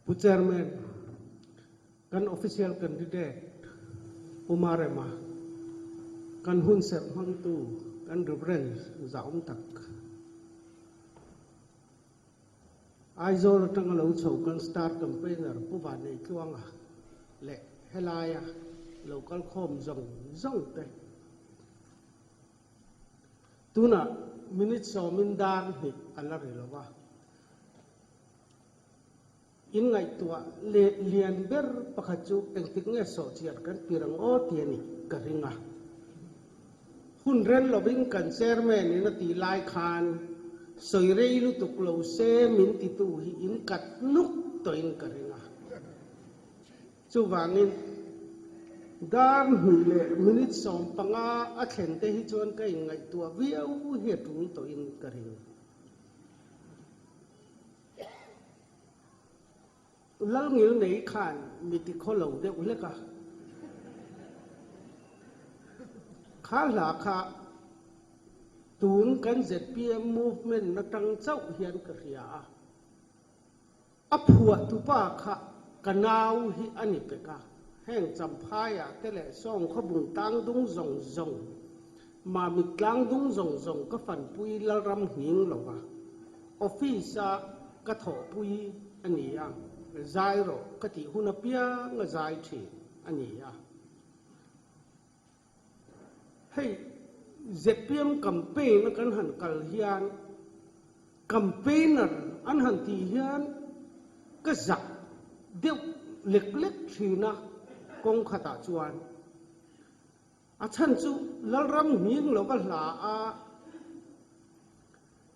Pu Chairman, kan official candidate Pu Marema, kan hunserh hmangtu kan Reverend zahawm tak, Aizawl atanga lo chho kan star campaigner Pu Vanneitluanga leh helaia lo kalkhawm zawng zawng te. Tunah minute sawmin dar hnih a la ri lo va. Inngaihtuah leh lian ber pakhat chu engtik nge sawhchiar kan tir ang aw ti a nih ka ring a. Hun rel lovin kan chairman in a tih lai khan sawi rei lutuk lo se min titu hi in kat nuk tawhin ka ring a. Chuvangin dar hnih leh minute 15 a thlen te hi chuan ka inngaihtuah viau hi a tul tawhin ka ring. Lalngil nei khan mi ti khaw lo deuh hlek a. Kha hla kha tun kan zpm movement atang chauh hian ka hria a. A phuah tupa kha ka nau hi a ni pek a. Heng Champhaiah te leh Sawng khawbung tlang dung zawng zawng, Mamit tlang dung zawng zawng ka fanpui Lalram nghing lo va. Office-a ka thawhpui a ni a, zai rawh ka tih hun apiang a zai thin a ni a. Hei zpm campaign a kan han kal hian campaigner an han tih hian ka zak deuh lek lek thin a kawng khatah chuan a chhan chu Lalram nghing lova hla a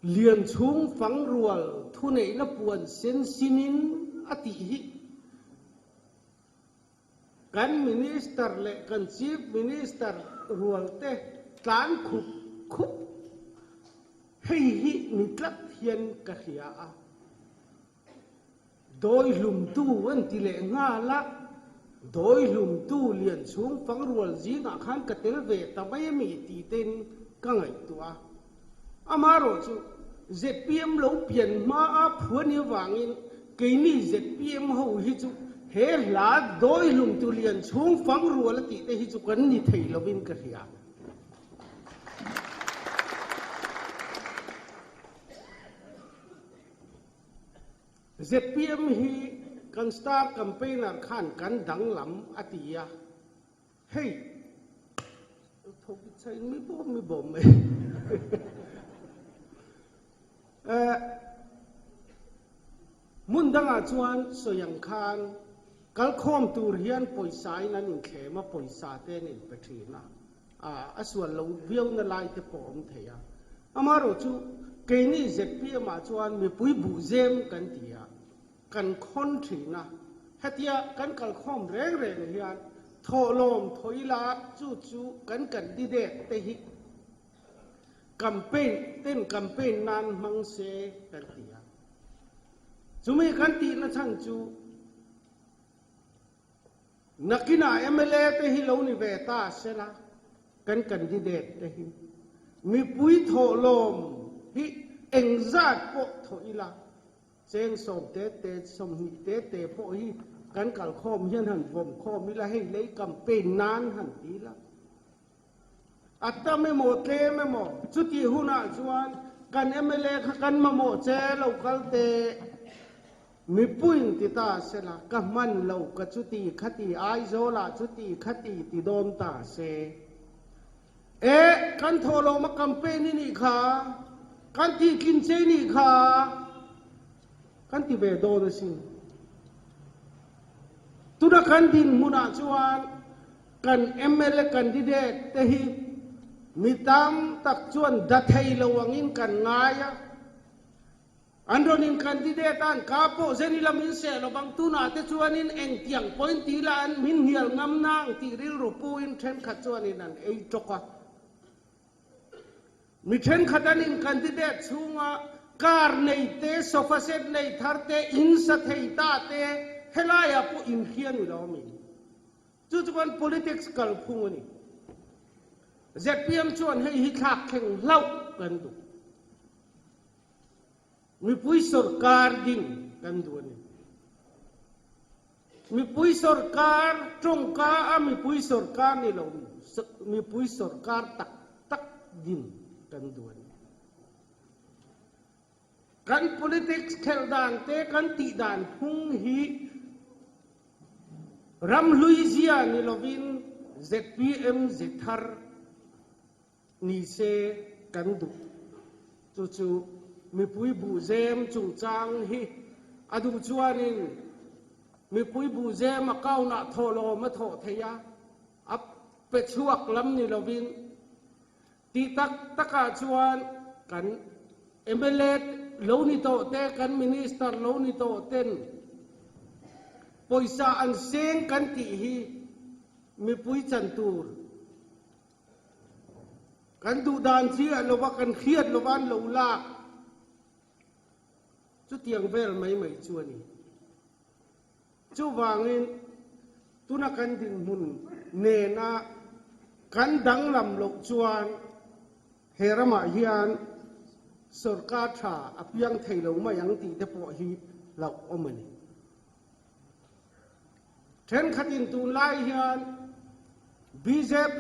Lian chhung fang rual thuneihna puan sen sinin a tih hi Kan Minister leh kan Chief Minister rual te tlan khup khup hei hi ni tlat hian ka hria a. Dawi hlumtu an ti leh nghal a, dawi hlumtu lian chhung fang rual zingah khan ka tel ve ta mai a mi tih tein ka ngaihtuah a. Amaherawhchu zpm lo pian hmaa phuani avangin keini zpm ho hi chu he hla dawi hlumtu lian chhung fang rual a tih te hi chu kan ni thei lovin ka hria. Zpm hi kan star campaigner khan kan danglam a ti a. Hei tho chai mi bawm mi bawm mai. Eh mun dangah chuan sawi ang khan kalkhawm tur hian pawisa in an inthlem a, pawisa te an inpe thin a, a sual lo viau na lai te pawh awm thei a. Amaherawh chu keini zpm ah chuan mipui buhzem kan ti a, Kan khawn thin a, hetia kan kalkhawm reng reng hian thawhlawm thaw ila chu chu kan candidate te hi campaign ten campaign nan hmang se kan ti a. Chumi kan tihna chhan chu nakinah mla te hi lo ni ve ta sela kan candidate te hi mipui thawhlawm hi engzat pawh thaw ila Cheng sawm te te, 20 te te pawh hi kan kalkhawm hian han vawm khawm ila, hei lei campaign nan han ti ila. A tam emaw tlem emaw chutih hunah chuan kan mla kha kan mamawh che lo kal te mipuiin ti ta sela, ka hman lo ka chuti khati Aizawlah chuti khati ti dawn ta se. E, kan thawh lo ma campaign i nih kha, kan tih tlin che i nih kha, kan ti ve dawn asin. Tuna kan dinhmunah chuan kan mla candidate te hi mi tam tak chuan da thei lo angin kan ngai a. An rawn in candidate a an ka pawh zen ila min seh lo vang tunah te chuanin engtiang point ti ila an min hnial ngam na ang tih rilru puin thenkhat chuanin an ei tawk a. Mi thenkhat an in candidate chhunga car nei te, sofa set nei thar te, in sa thei ta te helaiah pawh inhria ni lo a mi. Chu chuan politics kalphung a ni. Zpm chuan hei hi thlak thleng hlauh kan duh. Mipui sorkar ding kan duh a ni. Mipui sorkar tawngka a mipui sorkar ni lo, mipui sorkar tak tak din kan duh a ni. Kan politics khelh dan te kan tih dan phung hi ramhlui zia ni lovin zpm ze thar ni se kan duh. Chu chu mipui buhzem chungchang hi a duh chuanin mipui buhzem account ah thawhlawm a thawh theih a, a pe chhuak lam ni lovin Tih tak takah chuan kan mla lo ni tawh te, kan Minister lo ni tawh ten pawisa an seng kan tih hi mipui chan tur kan duh dan chiah lova kan hriat lova an lo lak chutiang vel mai mai chu a ni. Chuvangin, tuna kan dinhmun nena kan danglam loh chuan he ramah hian sorkar tha a piang thei lo mai ang tih te pawh hi hlauhawm a ni. Thenkhatin tunlai hian bjp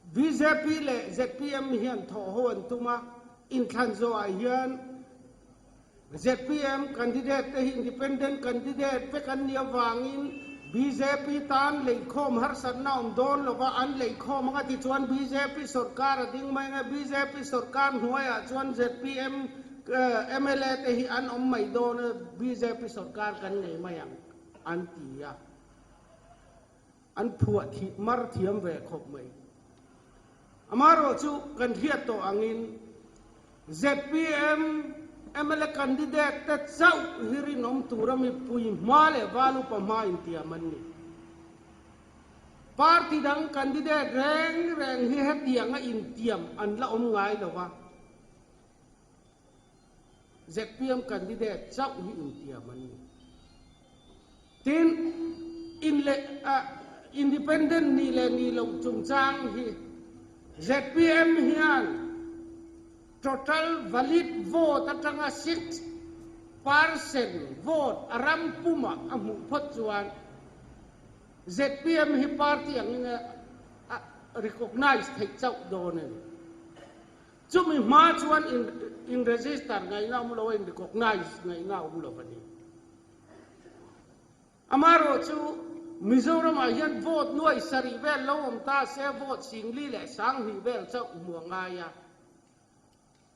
Bjp leh zpm hian thawhho an tum a, inthlan zawhah hian zpm candidate te hi independent candidate vek an nih avangin bjp tan leikhawm harsatna awm dawn lova an leikhawm anga tichuan bjp sawrkar a ding mai anga bjp sawrkar hnuaiah chuan zpm mla te hi an awm mai dawn a bjp sawrkar kan nei mai ang an ti a. An phuah thih mar thiam ve khawp mai. Amaherawhchu kan hriat tawh angin zpm mla candidate te chauh hi rinawm tura mipui hma leh val upa hma intiam an ni. Party dang candidate reng reng hi hetianga intiam an la awm ngai lo va, Zpm candidate chauh hi intiam an ni. Tin, in leh independent nih leh nih loh chungchang hi zpm hian total valid vote atanga 6% vote a ram pumah a hmuh phawt chuan zpm hi party angin a recognise theih chauh dawn a ni. Chumi hma chuan in register ngaihna awm lo a, in recognize ngaihna awm lo a ni. Amaherawh chu Mizoramah hian vote nuai sarih vel lo awm ta se vote singli leh sanghnih vel chauh hmu a ngai a.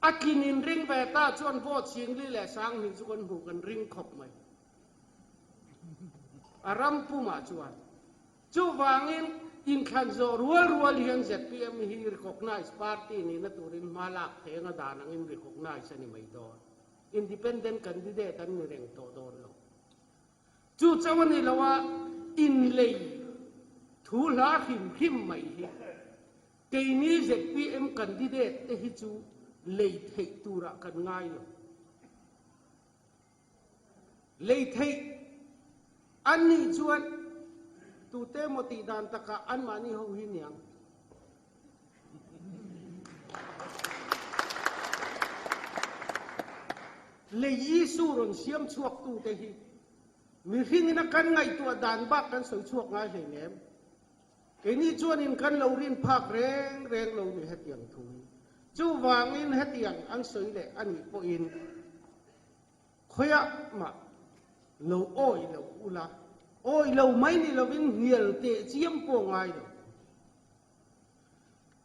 A tlin in ring ve ta chuan vote singli leh sanghnih chu kan hmuh kan ring khawp mai. A ram pumah chuan. Chuvangin, inthlan zawh rual rual hian zpm hi recognise party nihna turin hma lak thei anga dan angin recognise a ni mai dawn. Independent candidate an ni reng tawh dawn lo. Chu chauh a ni lo a, inlei thu hla hrim hrim mai hi keini zpm candidate te hi chu lei theih turah kan ngai lo. Lei theih an nih chuan tute emaw tih dan takah anmahni ho hi niang. Lei Isu rawn siam chhuaktute hi mihringin a kan ngaihtuah dan bak kan sawi chhuak ngai hleinem. Keini chuanin kan lo rin phak reng reng lo ni hetiang thu hi. Chuvangin hetiang an sawi leh a nih pawhin khawiah mah lo awih lo ula, awih lo mai ni lovin hnial teh chiam pawh ngai lo.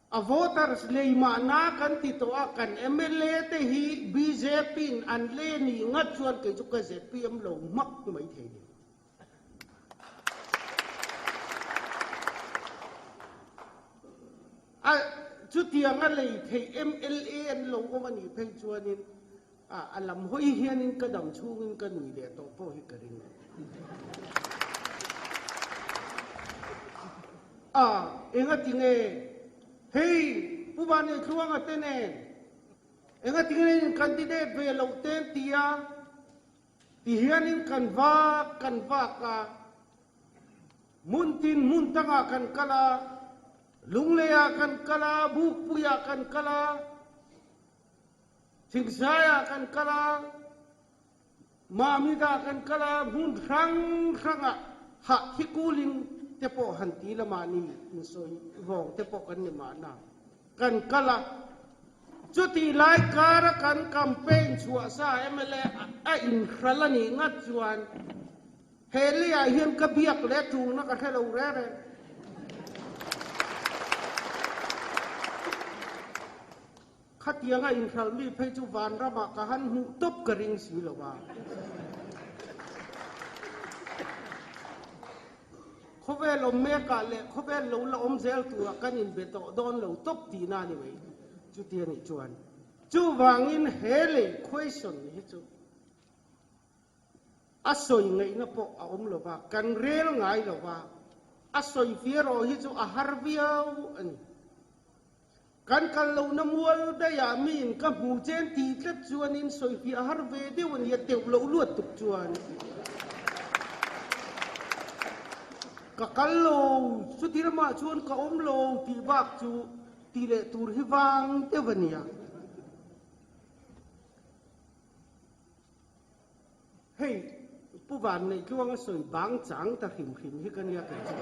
A voters lei mahna kan ti tawh a, kan mla te hi bjp in an le nih ngat chuan kei chu ka zpm lo hmak mai thei ni. A chutiang a lei theih mla an lo awm a nih phei chuanin a lam hawi hianin ka dam chhungin ka nui leh tawh pawh hi ka ring lo. A engatinge hei Pu Vanneithluanga te nen engatinge candidate ve loh te an ti a, Ti hianin kan vak kan vak a, hmun tin hmun tangah kan kal a, Lungleiah kan kal a, Bukpuiah kan kal a, Thingsaiah kan kal a. Mamida kan kal a, hmun hrang hrangah hah thi kulin te pawh han ti la mahni insawi vawng te pawh kan ni mahna. Kan kal a, chutih lai kara kan campaign chhuah sa mla a inhral a nih ngat chuan he leiah hian ka biak leh tulna ka hre lo reng reng. Khatianga inhral mi phei chu vanramah ka han hmuh tawp ka ring si lo a. Khawvel awm mekah leh khawvel lo la awm zel turah kan inbe tawh dawn lo tawp tihna a ni mai. Chuti a nih chuan chuvangin he lei question hi chu a sawi ngaihna pawh a awm lo va, kan rel ngai lo va, a sawi fir erawh hi chu a har viau a ni. Kan kal lohna mual daihah miin ka hmu chen tih tlat chuanin sawifiah har ve deuh a nia teuh loh luat tuk chuan ka kal lo, chuti ramah chuan ka awm lo tih bak chu ti leh tur hi vang deuh a nia. Hei Pu Vanneih Tluanga sawi bang chang ta hrim hrim hi ka nia kei chu.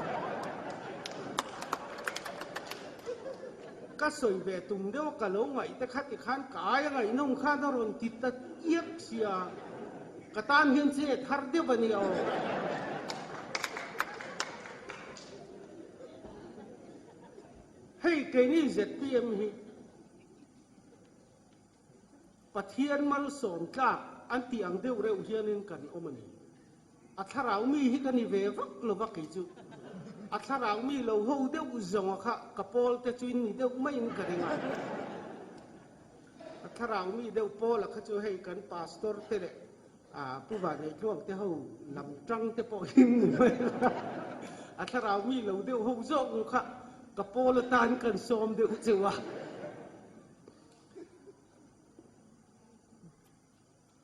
Ka sawi ve tum deuh a ka lo ngaih te kha tikhan ka ai a ngaihnawm khan a rawn ti ta tiak sia ka tan hian che thar deuh a nia aw. Hei keini zpm hi Pathian malsawm tlak an tih ang deuh reuh hianin kan awm a ni. A thlarau mi hi ka ni ve vak lo va kei chu. A thlarau mi lo ho deuh zawnga kha ka pawl te chu in ni deuh maiin ka ring a. A thlarau mi deuh pawla kha chu hei kan pastor te leh Pu Vanneih-Tluang te ho lam tang te pawh him ni mai a. A thlarau mi lo deuh ho zawk kha ka pawl atan kan sawm deuh cheu a.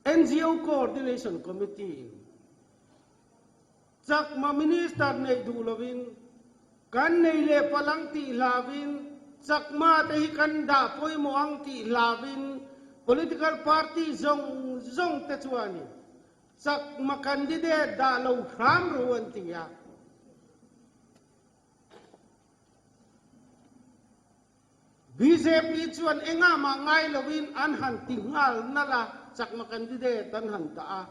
NGO Coordination Committee in Chakma Minister neih duh lovin kan nei leh palang tih hlavin Chakma te hi kan dah pawimawh ang tih hlavin political party zawng zawng te chuanin Chakma candidate dah lo hram ru an ti a. Bjp chuan engah mah ngai loin an han ti nghal nalh a, chakma candidate an han dah a,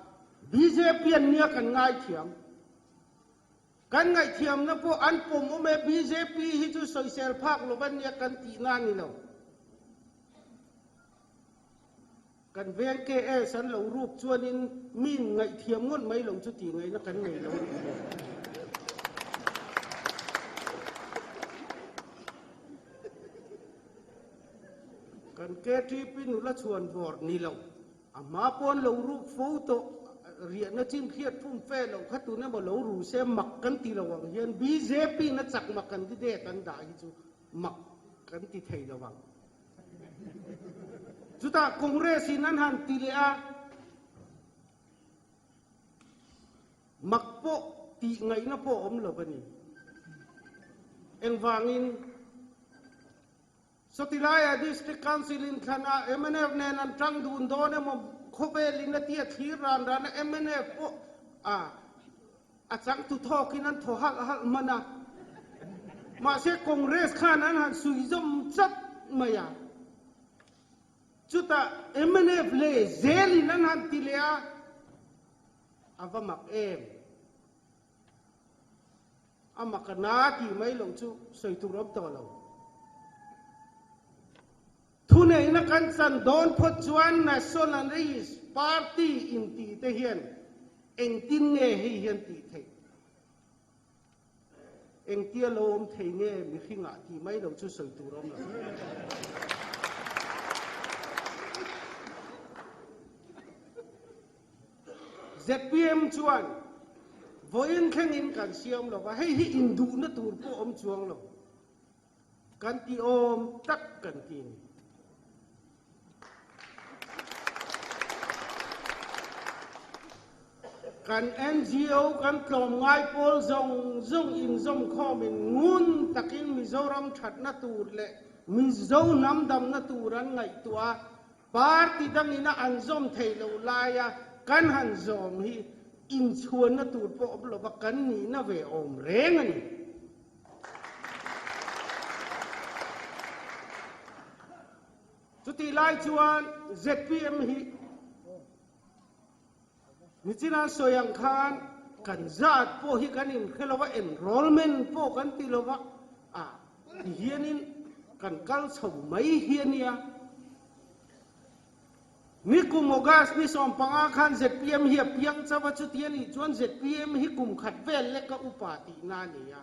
bjp an nia kan ngaithiam. Kan ngaihthiamna pawh an pawm awm e, bjp hi chu sawisel phak lo va nia kan tihna a ni lo. Kan veng KS an lo ruk chuanin min ngaihthiam ngawt mai lo chu tih ngaihna kan nei lo a nih hi. Kan KTP nula chhuan vawr ni lo, a hma pawn lo ruk fo tawh, riahna chin hriat phum fe loh kha tun emaw lo ru se mak kan ti lo ang hian bjp na chakma candidate an dah hi chu mak kan ti thei lo ang. Chutah Congress in an han ti leh a, mak pawh tih ngaihna pawh awm lo a ni. Engvangin Sawtilaia District Council in thlanah mnf nen an tang dun dawn emaw khawvel in a tia thlir ran ran a, mnf pawh a A changtu thawkin an thaw halh halh hman a, mahse Congress khan an han suih zawm chat mai a. Chutah mnf leh zelin an han ti leh a, a va mak em? A mak a na tih mai loh chu sawi tur awm tawh lo. Thuneihna kan chan dawn phawt chuan Nationalist Party inti te hian engtin nge hei hian tih theih? Engtia lo awm thei nge mihringah tih mai lo chu sawi tur awm lo. Zpm chuan vawiin thlengin kan siam lo va, hei hi induhna tur pawh awm chuang lo. Kan ti awm tak kan ti ni. Kan NGO kan tlawmngai pawl zawng zawng inzawmkhawmin ngun takin Mizoram thatna tur leh Mizo hnam damna tur an ngaihtuah a. Party dangina an zawm theih loh laia kan han zawm hi inchhuanna tur pawh awm lova kan nihna ve awm reng a ni. Chutih lai chuan zpm hi Nichina sawi ang khan kan zat pawh hi kan inhre lo va, enrollment pawh kan ti lo va, a ti hianin kan kal chho mai hi a nia. Nikum August ni 15 khan zpm hi a piang chauh a, chuti a nih chuan zpm hi kum khat vel leka upa tihna a ni a.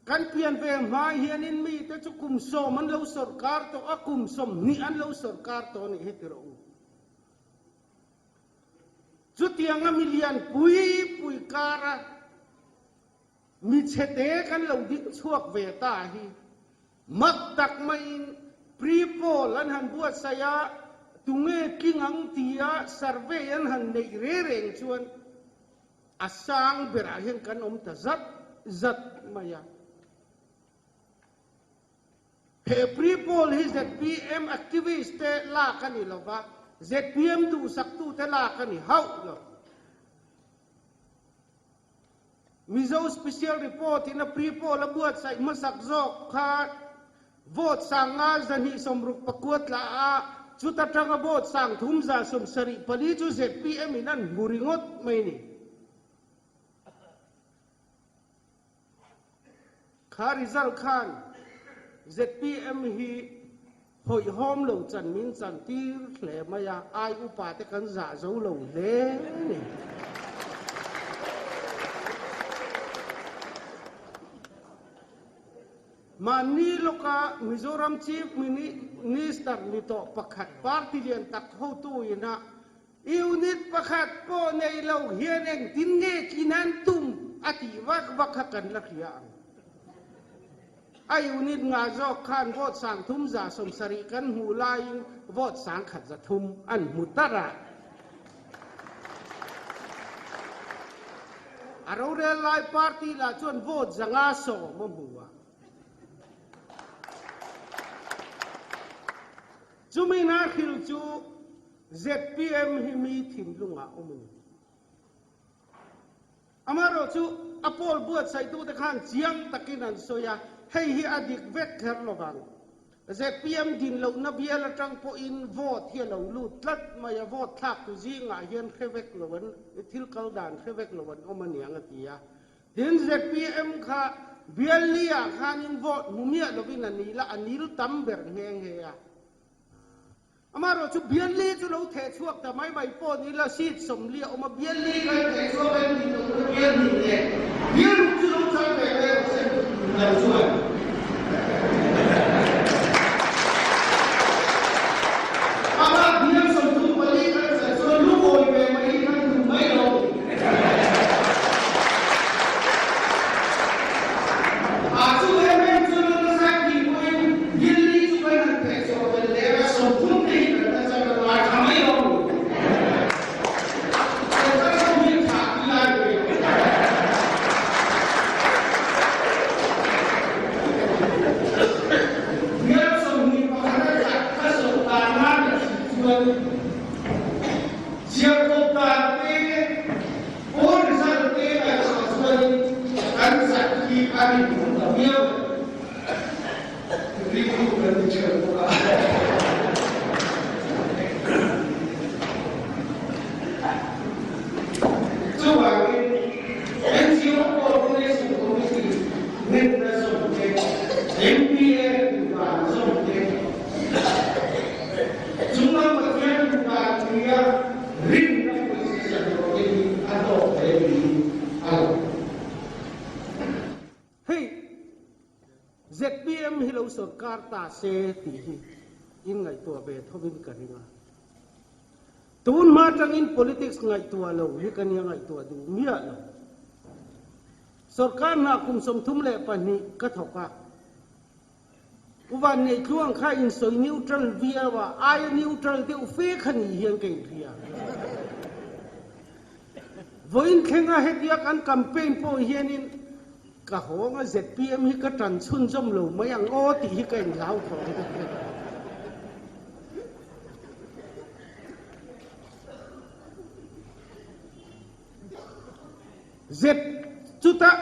Kan pian ve hma hianin mite chu kum sawm an lo sawrkar tawh a, kum 20 an lo sawrkar tawh a nih hi ti rawh u. Chutianga mi lian pui pui kara mi chhete kan lo ding chhuak ve ta hi mak tak maiin pre-poll an han buatsaih a, tunge tling ang tia survey an han neih re reng chuan a sang berah hian kan awm ta zat zat mai a. He pre-poll hi zpm activist te lak a ni lova, zpm duhsaktute lak a ni hauh lo. Mizo Special Report in a pre-poll a buatsaih hmasak zawk kha vote 500 260 tla a, chuta tanga vote 374 chu zpm in an hmu ringawt mai ni. Kha result khan zpm hi hawihhawm lo chan min chan tir hle mai a, ai upa te kan zah zo lo hle a ni. Mahni lawka Mizoram Chief Minister ni tawh pakhat party lian tak hotu ina Unit pakhat pawh nei lo hian engtin nge tlin an tum a tih vak vak kha kan la hria ang. A unit nga zawk khan vote 370 kan hmuh laiin vote 1300 an hmu tar a. A rorel lai party lah chuan vote 510 a hmu a. Chumi na hril chu zpm hi mi thinlungah awm a ni. Amaherawh chu a poll buatsaih tute khan chiang takin an sawi a, hei hi a dik vek kher lovang. Zpm din lohna bial atang pawhin vote hi a lo lut tlat mai a, vote thlak tu zingah hian hre vek lo an, thil kal dan hre vek lo an awm a niang a ti a. Tin, zpm kha bial li ah khanin vote hmu miah lovin a nil a, a nil tam ber nghe nghe a. Amaherawh chu bial li chu lo theh chhuak ta mai mai pawh ni la, seat 40 a awm a, bial li kan theh chhuak a ni lo na bial hnih leh bial ruk chu lo chang ve ve rawh se lo chuan. Amah bial 34 kan chan chuan lungawi ve mai kan duh mai lo. A chu em em chu na nasa tih pawhin bial li chu kan han theh chhuah fel leh a, 30 te hi kan la chang a, ngai tha mai lo. Sorkar ho hi tha ti lai ve. Bial 21 a tlat kha sorkar nan a thih chuan Chhiarkawp dan te, poll result te ngaihtuah chuanin kan zat hi a rinawm ta viau e. Rilru kan ti ṭheuh bawk a. Chuvangin NGO Coordination Committee rinna zawm te, MPA duhdan zawm te, Chunglam Pathian duhdan nia rinna pawisa chan rawh te hi a tawk hle niin a lang. Hei zpm hi lo sorkar ta se tih hi in ngaihtuah ve thovin ka ring a. Tun hma tangin politics ngaihtuah lo hi ka nia ngaihtuah duh miah lo. Sorkar hna kum 32 ka thawk a. Uvan nei tluang kha in sawi neutral viau a, aia neutral deuh fe kha ni hian ka inhria. Vawiin thlenga hetia kan campaign pawh hianin ka hawnga zpm hi ka tan chhunzawm lo mai ang aw tih hi ka inhlau thawng deuh vek. Zep chutah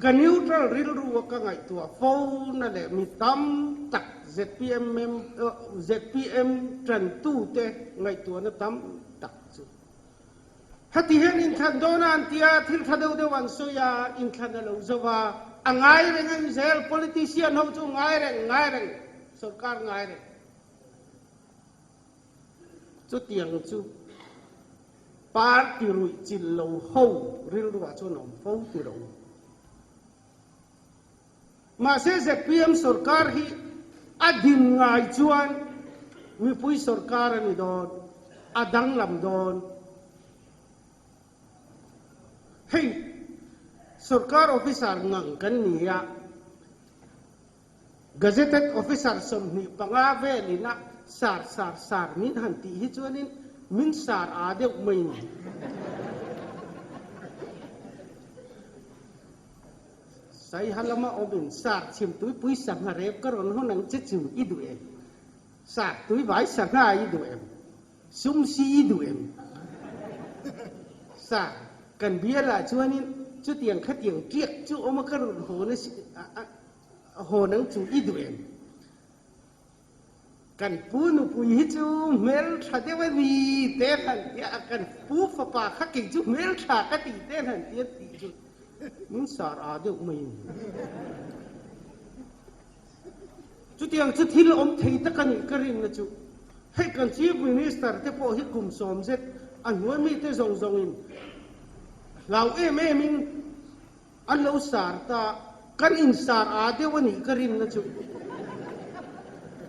ka neutral rilru a ka ngaihtuah fo na leh mi tam tak zpm zpm tantute ngaihtuahna tam tak chu heti hian inthlan dawn a an ti a, thil tha deuh deuh an sawi a, inthlan a lo zo va, a ngai reng a ni zel, politician ho chu ngai reng ngai reng, sorkar ngai reng. Chutiang chu party ruih chilh lo ho rilruah chuan a awm fo ti lo. Mahse zpm sorkar hi a din ngai chuan mipui sorkar a ni dawn, a danglam dawn. Hei sorkar officer ngang kan ni a. Gazetted Officer 25 velin a sar sar sar min han tih hi chuanin min sar a deuh mai ni. Saiha lama awmin sar chhim tuipui sangha rep ka rawn hawn ang che chu i duh em? Sar tuivai sangha i duh em? Sum si i duh em? Sar kan bialah chuanin chutiang khatiang tiak chu awm a ka rawn hawn a Haw nang chu i duh em? Kan pu nupui hi chu hmeltha deuh a ni te han tia a, kan pu fapa kha kei chu hmeltha ka ti te han tia tih chu min sar a deuh mai a ni. Chutiang chu thil awm thei tak a nih ka rinna chu hei kan Chief Minister te pawh hi kum sawm zet a hnuai mite zawng zawngin hlau em em in An lo sar ta, kan in sar aa deuh a nih ka rinna chu.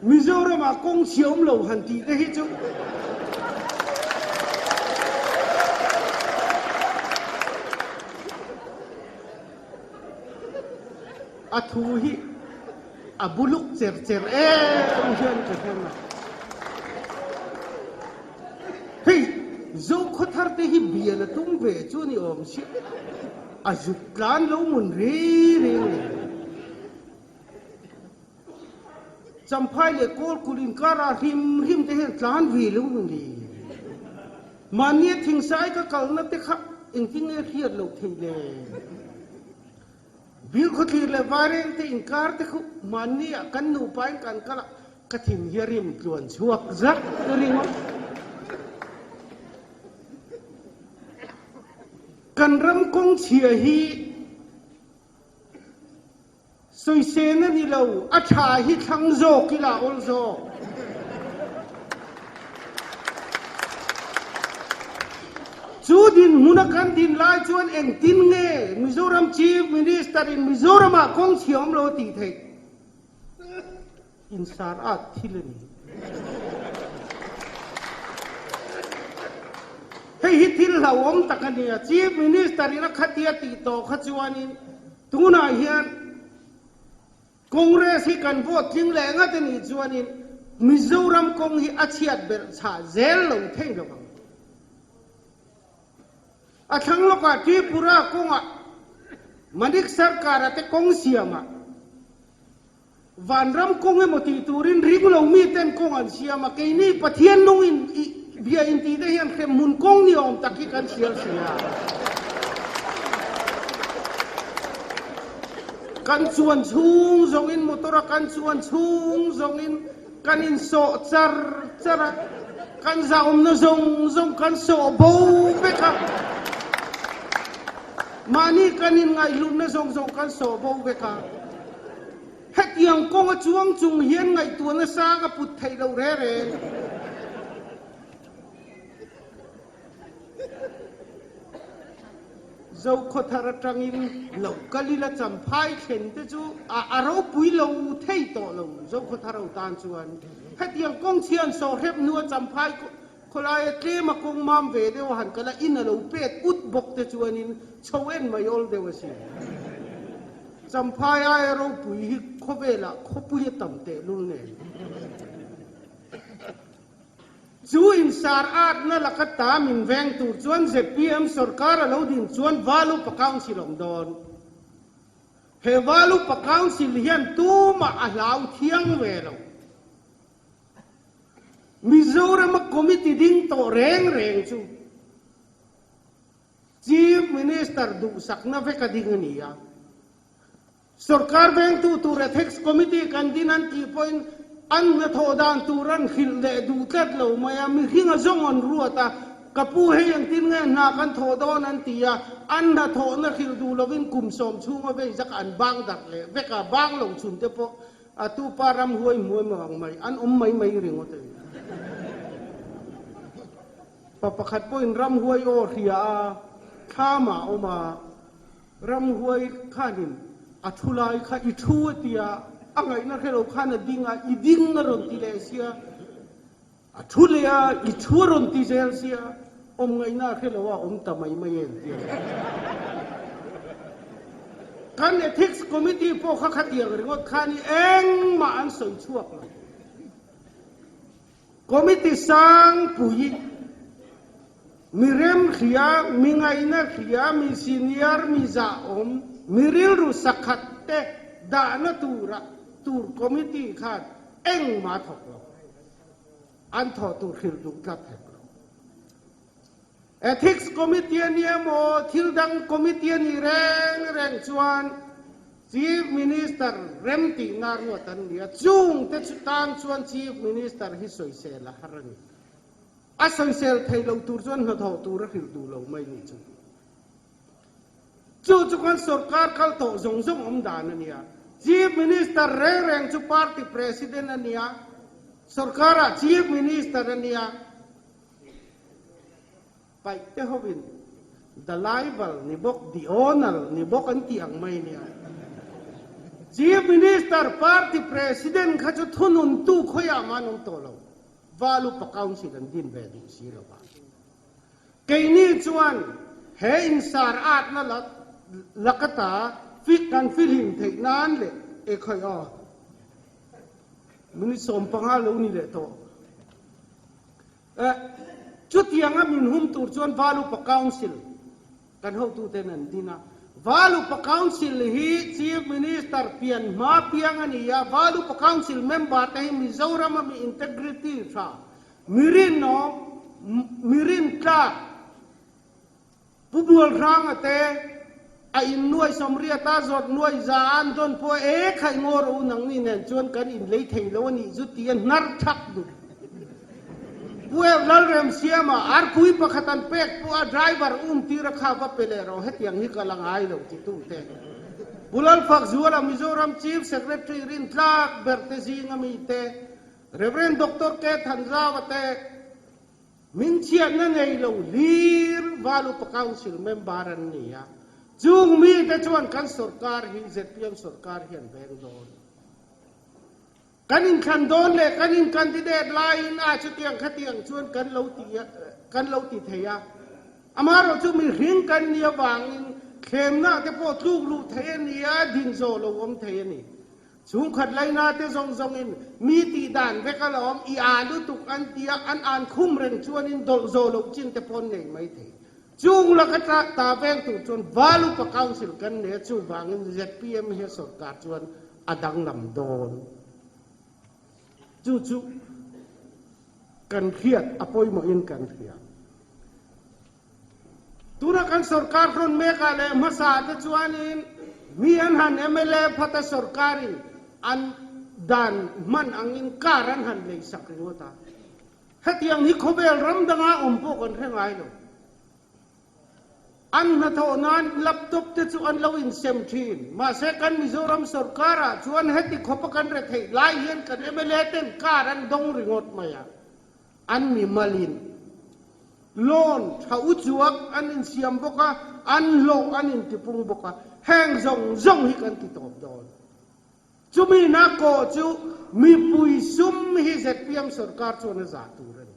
Mizoram ah kawng chhia awm lo han tih te hi chu. A thu hi a buluk cher cher em hian ka hre mai. Hei Zokhawthar te hi bial a tum ve chu ni awm si. A zuk tlan lo mun ri ring ni. Champhai leh Kawlkulh inkara hrim hrim te hian tlan ve lo mun ri. Mahnia thingsai ka kalna te kha engtin nge hriat loh theih le? Bilkhawthlir leh Vaireng te inkar te khu mahnia kan nupa in kan kal a, ka thin hi a rim tluan chhuak zak ringawt. Kan ram kawng chhia hi sawisên a ni lo, a tha hi thlang zawk ila awl zawk. Chu dinhmuna kan din lai chuan engtin nge Mizoram Chief Minister in Mizoramah kawng chhia awm lo a tih theih? Insar at thil a ni. Hei hi thil hlauhawm tak a ni a, Chief Minister in a khatia tih tawh kha chuanin tunah hian Congress hi kan vote tling leh ngat a nih chuanin Mizoram kawng hi a chhiat belh chhah zel lo thei lo ang. A thlang lawkah Tripura kawngah Manik Sarkar-a te kawng siamah Vanram kawng emaw tih turin ring lo mi ten kawng an siam a, keini Pathian nung in i bia in tih te hian hremhmun kawng ni awm tak hi kan sial si a. Kan chuan chhung zawng in motor a kan chuan chhung zawng in kan in sawh char char a, kan zahawmna zawng zawng kan sawh bo vek a, mahni kan in ngaihhlutna zawng zawng kan sawh bo vek a. Hetiang kawnga chuang chung hian ngaihtuahna sang a put theih loh reng reng. Zokhawthar atangin lo kal ila Champhai thlen te chu a ropui lo thei tawh lo Zokhawthar ho tan chuan. Hetiang kawng chhian sawhrep hnua Champhai khawlaia tlema kawng mam ve deuh a han kal a, in a lo pet ut bawk te chuanin chho en mai awl deuh a si. Champhai aia ropui hi khawvelah khawpui a tam tehlul nen. Chu insar atna laka ta min veng tur chuan zpm sorkar a lo din chuan Val Upa Council awm dawn. He Val Upa Council hian tumah a hlau thiang ve lo. Mizorama committee ding tawh reng reng chu. Chief Minister duhsakna vek a ding a ni a. Sorkar vengtu tur Ethics Committee kan din an tih pawhin an hnathawh dan tur an hrilh leh duh tlat lo mai a, mihring a zawng an ruat a, ka pu hei engtin nge hna kan thawh dawn an ti a, an hnathawhna hrilh duh lovin kum sawm chhunga vei zak an bang darh leh vek a, bang lo chhun te pawh A tupa ram huai hmuai maw ang mai, an awm mai mai ringawt a ni. Pa pakhat pawhin ram huai aw hria a, thlam ah a awm a, ram huai khanin a thu lai kha i thu a ti a, a ngaihna hre lo khan a ding a, i ding a rawn ti leh sia, a thu leh a, i thu a rawn ti zel sia, awm ngaihna a hre lo a, awm ta mai mai em ti a. Kan Ethics Committee pawh kha khatiang ringawt khan i engmah an sawi chhuak lo. Committee sangpui, mi remhria, mi ngaihna hria, mi senior, mi zahawm, mi rilru sakhat te dahna tura tur committee khan engmah a thawk lo. An thawh tur hrilh duh tlat hek lo. Ethics Committee a ni emaw thil dang committee a nih reng reng chuan Chief Minister rem tihna ruat an ni a, chung te chu tan chuan Chief Minister hi sawisel a har a ni. A sawisel thei lo tur chuan hnathawh tur a hrilh duh lo mai ni chu. Chu chu kan sorkar kal tawh zawng zawng awm dan a nia. Chief Minister reng reng chu party president a nia, sorkarah Chief Minister a nia. Paih te hovin the libel ni bawk, the owner ni bawk an tih ang mai nia. Chief Minister, party president kha chu thununtu khawiah mah an awm tawh lo. Valupa Council an din ve duh si lo va. Keini chuan he insar atna lakata fit kan fihlim theih nan leh e khawi aw minute 15 lo ni leh tawh. Chutianga min hum tur chuan Valupa Council kan hotuten an din a. Valupa Council hi Chief Minister pian hma piang a ni a, Valupa Council member te hi Mizoram a mi integrity tha, mi rinawm, mi rintlak, Pu Bualhranga te a in nuai sawmriata zawt nuai za an dawn pawh e khaih ngaw rawh u nangni nen chuan kan in lei thei lo a nih chu ti a hnar thak duh. Pu Lalremsiama arpui pakhat an pek pawh a driver um tir a kha va pe leh rawh hetiang hi ka la ngai lo ti tu te. Pu Lalfakzuala Mizoram Chief Secretary rintlak ber te zinga mi te Rev. Doctor K Thanzava te Min chhiatna nei lo hlir Valupa Council member an ni a, chung mite chuan kan sorkar hi zpm sorkar hi an veng dawn. Kan inthlan dawn leh kan in candidate laiin a chutiang khatiang chuan kan lo ti kan lo ti thei a, amaherawh chu mihring kan nih avangin thlemna te pawh tluk luh thei a ni a, din zawh lo awm thei a ni. Chhungkhat laina te zawng zawngin mi tih dan vek a la awm, i aa lutuk an ti a, an an khum reng chuanin dawlh zawh loh chin te pawh an nei mai thei. Chung laka ta veng tur chuan Valupa Council kan nei a, chuvangin zpm hi a sorkar chuan a danglam dawn. Chu chu kan hriat a pawimawhin kan hria. Tuna kan sorkar hrawn mekah leh hmasa te chuanin mi an han mla phata sorkarin an dan hman angin car an han lei sak ringawt a. Hetiang hi khawvel ram danga awm pawh kan hre ngai lo. An hnathawh nan laptop te chu an lo insem thin. Mahse kan Mizoram sorkarah chuan heti khawpa kan re theih lai hian kan mla ten car an dawng ringawt mai a. An mi malin loan tha u chuak an insiam bawk a, an hlawh an intipung bawk a, heng zawng zawng hi kan ti tawp dawn. Chumi na kawh chu mipui sum hi zpm sorkar chuan a zah tur a ni.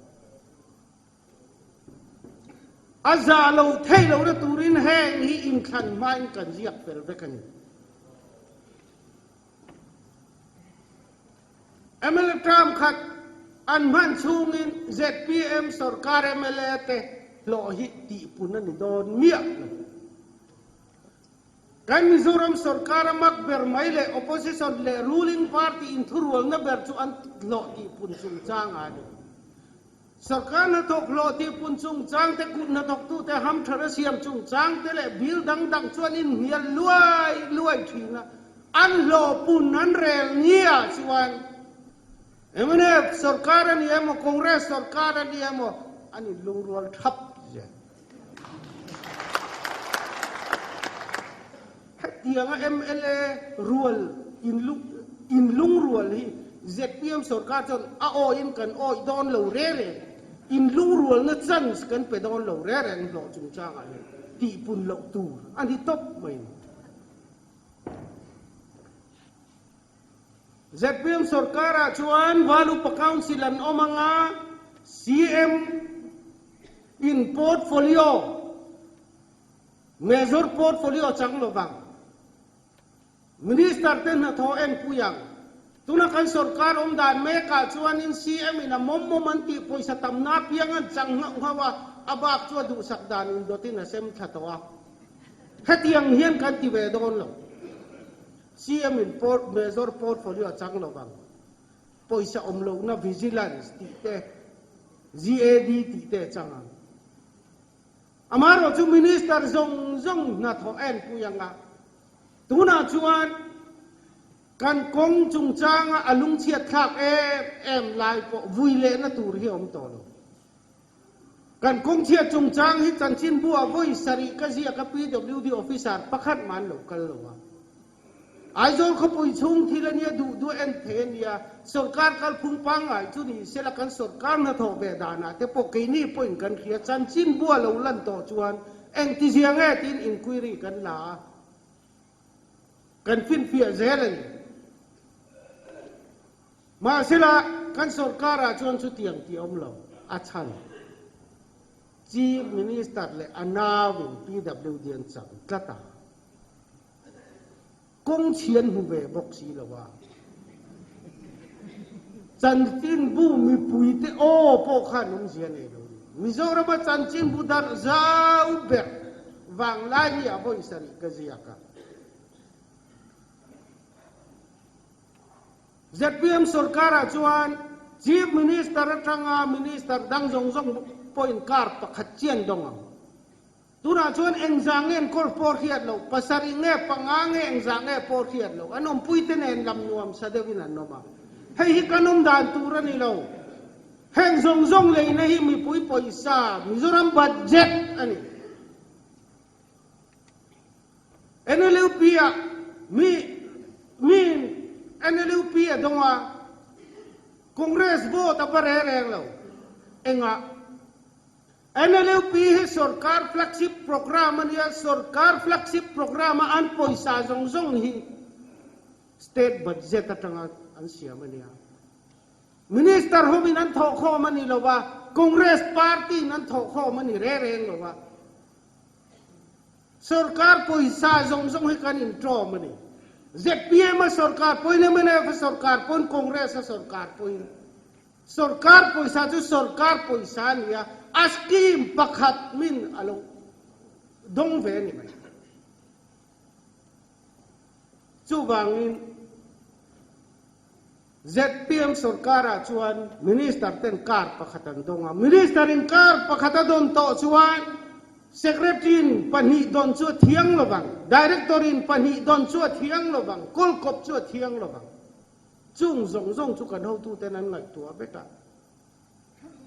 A zah lo thei lohna turin heng hi inthlan hmain kan ziak fel vek a ni. Mla term khat an hman chhungin zpm sorkar mla te hlawh hi tihpun a ni dawn miah lo. Kan Mizoram sorkar a mak ber mai leh opposition leh ruling party inthurualna ber chu an hlawh tihpun chungchang a ni. Sarkar hnathawk hlawh tih pun chungchang te, kut hnathawktute hamthar a siam chungchang te leh bill dang dang chuan inhnial luai luai thin a, an hlawh pun an rel nia chuan mnf sarkar a ni emaw Congress sarkar a ni emaw an inlungrual thap zel. Hetianga mla rual inlungrual hi zpm sorkar chuan a awiin kan awih dawn lo re reng, inlungrualna chance kan pe dawn lo re reng hlawh chungchangah hian tihpun loh tur a ni tawp mai. Zpm sorkarah chuan Valupa Council an awm anga CM in portfolio Major portfolio chang lovang. Minister te hnathawh enpui ang. Tuna kan sorkar awm dan mekah chuanin CM in a mawm mawm an tih pawisa tamna apiang an chang nghauh nghauh a, a bak chu a duhsak dan indawtin a sem thla tawh a. Hetiang hian kan ti ve dawn lo. CM in port major portfolio chang lovang. Pawisa awm lohna vigilance tih te, GAD tih te a chang ang. Amaherawhchu Minister zawng zawng hnathawh a enpui ang a, tunah chuan kan kawng chungchanga a lungchhiat thlak em em lai pawh vui lehna tur hi a awm tawh lo. Kan kawngchhiat chungchang hi chanchinbu-ah vawi sarih ka ziak a PWD officer pakhat mah an lo kal lo a. Aizawl khawpui chhung thil a nia duh duh en thei a nia, sawrkar kalphung pangngai chu ni sela kan sawrkar hnathawh ve danah te pawh keini pawhin kan hria, chanchin bua lo lan tawh chuan engtizia nge tiin inquiry kan la a, kan finfiah zel a ni. Mahsela kan sawrkarah chuan chutiang tih a awm lo, a chhan Chief Minister leh a nauin PWD an chang tlat a. Kawng chhian hmu ve bawk si lo a. Chanchinbu mipuite aw pawh khan awmzia nei lo ni. Mizorama chanchinbu darh zau ber vanglai hi a vawi sarih ka ziak a. Zpm sorkarah chuan Chief Minister atanga Minister dang zawng zawng pawhin kar pakhat chian dawng ang. Tunah chuan engzah nge an kawl pawh hriat loh, pasarih nge panga nge engzah nge pawh hriat loh, an awmpuite nen lam nuam sa deuhin an awm a. Hei hi kan awm dan tur a ni lo. Heng zawng zawng leina hi mipui pawisa, Mizoram budget a ni. NLUP ah mi miin NLUP a dawng a, Congress vote a va reng reng lo. Engah? NLUP hi sorkar flagship programme a nia, sorkar flagship programme a an pawisa zawng zawng hi state budget atanga an siam a nia. Minister hovin an thawhkhawm a ni lo va, Congress party in an thawhkhawm a ni reng reng lo va. Sorkar pawisa zawng zawng hi kan inṭawm a ni. Zpm a sorkar pawhin, mnf a sorkar pawhin, Congress a sorkar pawhin. Sorkar pawisa chu sorkar pawisa a ni a, a scheme pakhat min a lo dawng ve a ni mai. Chuvangin zpm sorkarah chuan minister ten car pakhat an dawng a, minister in car pakhat a dawn tawh chuan secretary in pahnih dawn chu a thiang lovang, director in pahnih dawn chu a thiang lovang, kawlkawp chu a thiang lovang. Chung zawng zawng chu kan hotuten an ngaihtuah vek a.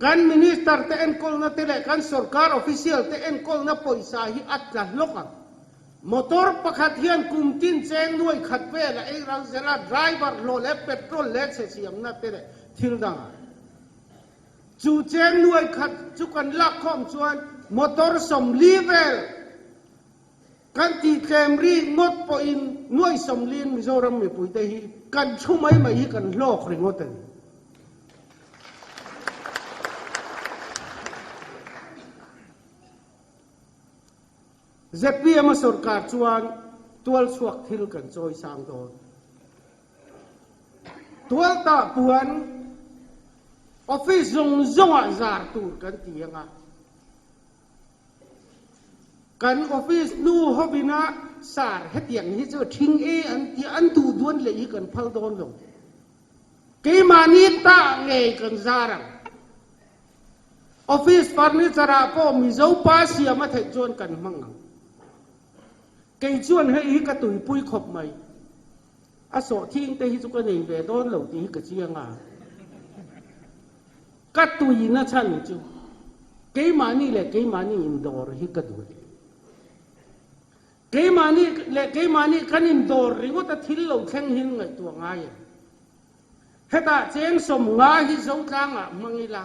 Kan Minister te enkawlna te leh kan sorkar official te enkawlna pawisa hi a tla hlawk ang. Motor pakhat hian kum tin cheng nuai khat vel a ei ral zel a, driver hlawh leh petrol leh chhe siamna te leh thil dangah. Chu cheng nuai khat chu kan lak khawm chuan motor 40 vel Kan tih tlem ri ngawt pawhin nuai 40in Mizoram mipuite hi kan thu mai mai hi kan hlawk ringawt a ni. Zpm a sorkar chuan tual chhuak thil kan chawi sang dawn. Tual tah puan office zawng zawngah zar tur kan ti ang a. Kan office nu hovina sar hetiang hi chu thing e an tia an duh duan leh hi kan phal dawn lo. Keimahni tah ngei kan zar ang. Office furniture ah pawh Mizo pa siam a theih chuan kan hmang ang. Kei chuan hei hi ka tuipui khawp mai. A sawhthing te hi chu ka nei ve dawn lo tih hi ka chiang a. Ka tuina chhan chu keimahni leh keimahni indawr hi ka duh. Keimahni leh keimahni kan indawr ringawt a thil lo thleng hin ngaihtuah ngai em? Hetah cheng 50 hi Zotlangah hmang ila,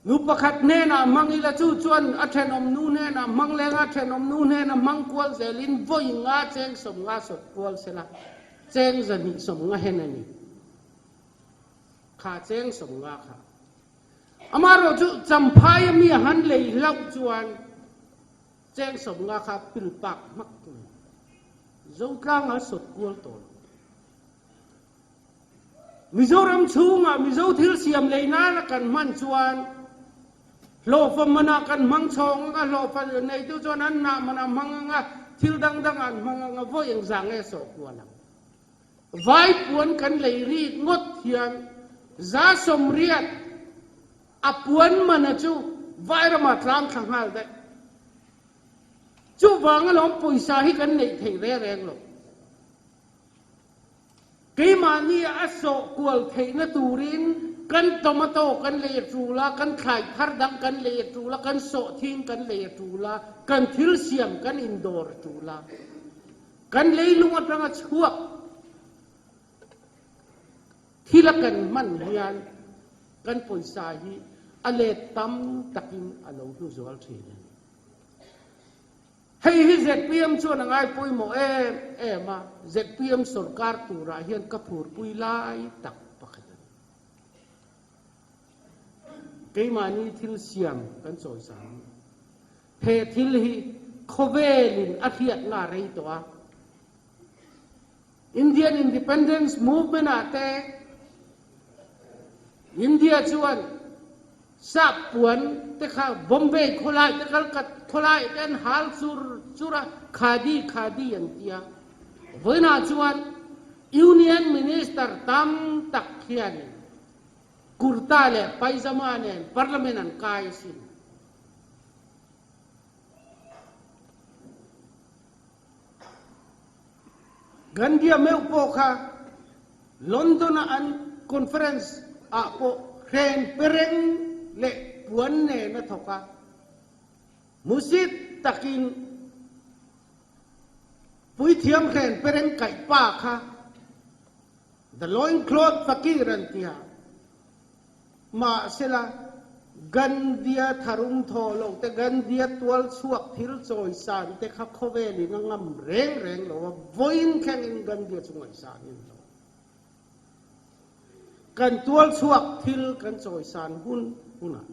nu pakhat hnenah hmang ila chu chuan a thenawm nu hnenah hmang leng a, thenawm nu hnena hmang kual zelin vawi nga cheng 50 sawt kual sela, cheng 250 hen a ni. Kha cheng 50 kha. Amaherawh chu Champhai a mi a han lei hlauh chuan cheng 50 kha pil pak hmak mai. Zotlanga sawt kual tawh lo. Mizoram chhungah Mizo thil siam lei nana kan hman chuan hlawhfa manah kan hmang chhawng anga, hlawhfa neitu chuan an hnah manah hmang anga, thil dang dang an hmang anga, vawi engzah nge sawh kual ang? Vai puan kan lei rik ngawt hian 180 a puan mana chu vai ramah tlang thla nghal daih. Chuvang alawm pawisa hi kan neih theih reng reng lo. Keimahni a sawh kual theihna turin kan tomato kan lei a tul a, kan thlai thar dang kan lei a tul a, kan sawhthing kan lei a tul a, kan thil siam kan indawr a tul a. Kan leilung atanga chhuak thil a kan hman hian kan pawisa hi a let tam takin a lo hlu zual thin a ni. Hei hi zpm chuan a ngai pawimawh em em a, zpm sorkar turah hian ka phurpui lai tak pakhat a ni. Keimahni thil siam kan chawi zan a ni. He thil hi khawvelin a hriatna a rei tawh a. Indian Independence Movement ah te India chuan sap puan te kha Bombay khawlai te Calcutta khawlai te an hal chur chur a, khadi khadi an ti a. Vawiinah chuan Union Minister tam tak hian kurta leh paijama nen Parliament an kai asin. Gandhi-a meuh pawh kha London-a an conference ah pawh hren pereng leh puan nen a thawk a, hmusit takin puithiam hren pereng kaih pa kha The Loincloth Fakir an ti a. Mahsela, Gandhi-a tharum thaw loh te, Gandhi-a tual chhuak thil chawi san te kha khawvelin a ngam reng reng lo a, vawiin thlengin Gandhi-a chu ngaihsan in lo. Kan tual chhuak thil kan chawi san hun hunah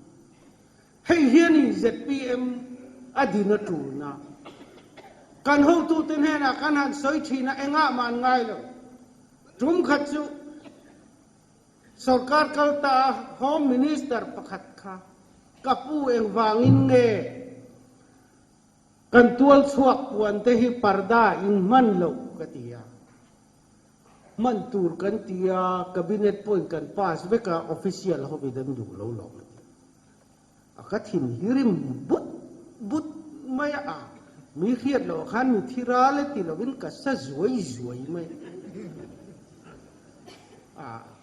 hei hianin zpm a din a tulna. Kan hotute hnenah kan han sawi thin a, engah mah an ngai lo. Tum khat chu Sorkar kal ta a Home Minister pakhat kha ka pu engvangin nge kan tual chhuak puan te hi parda in hman loh ka ti a, hman tur kan ti a, Cabinet pawhin kan pass vek a, official hovin an duh lo lawm a ti. A ka thin hi rim but but mai a, mi hriat loh ah khan mi thi ral e ti lovin ka sa zuai zuai mai a.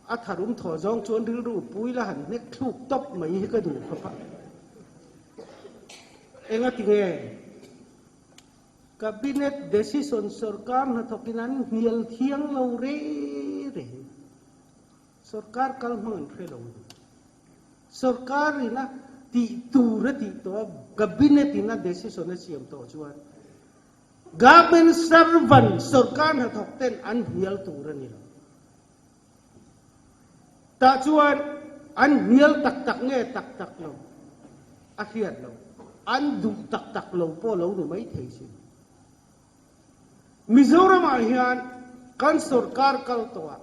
A tharum thaw zawng chuan rilru pui la han hnek thluk tawp mai hi ka duh khawp a. Enga ti nge? Cabinet decision sorkar hnathawkin an hnial thiang lo re re. Sorkar kal hmang an hre lo a ni. Sorkar in a tih tur a tih tawh a, Cabinet in a decision a siam tawh chuan Government servant sorkar hnathawk ten an hnial tur a ni lo. Tah chuan an hnial tak tak nge tak tak lo a hriat lo. An duh tak tak lo pawh lo ni mai thei sin. Mizoramah hian kan sorkar kal tawh a,